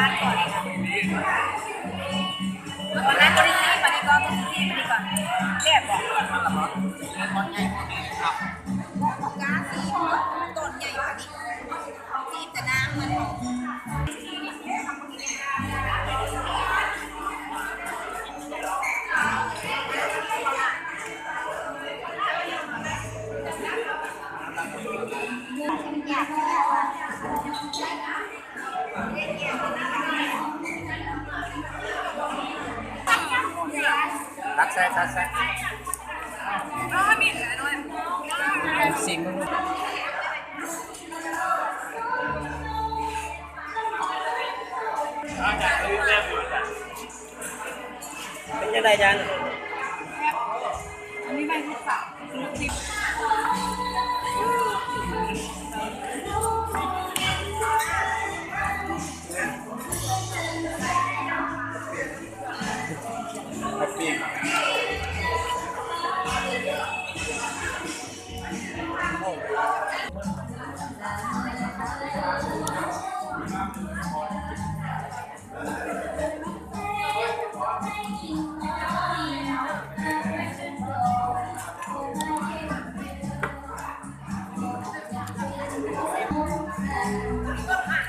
ຕອນນັ້ນບໍ່ໄດ້ຊີມ ບາດນີ້ກໍຊິຊີມ ບາດນີ້ກໍແຊບບໍ່? ກ້າຊີມ ຕອນໃຫຍ່ປານນີ້ ຊີມແຕ່ໜາງມັນ. ຕັກໃສ່ ຕັກໃສ່ ຊີມເບິ່ງ. ເປັນຈັ່ງໃດ ຈານ? ອັນນີ້ໃບທີ່ສາມ.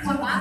ຄົນວ່າ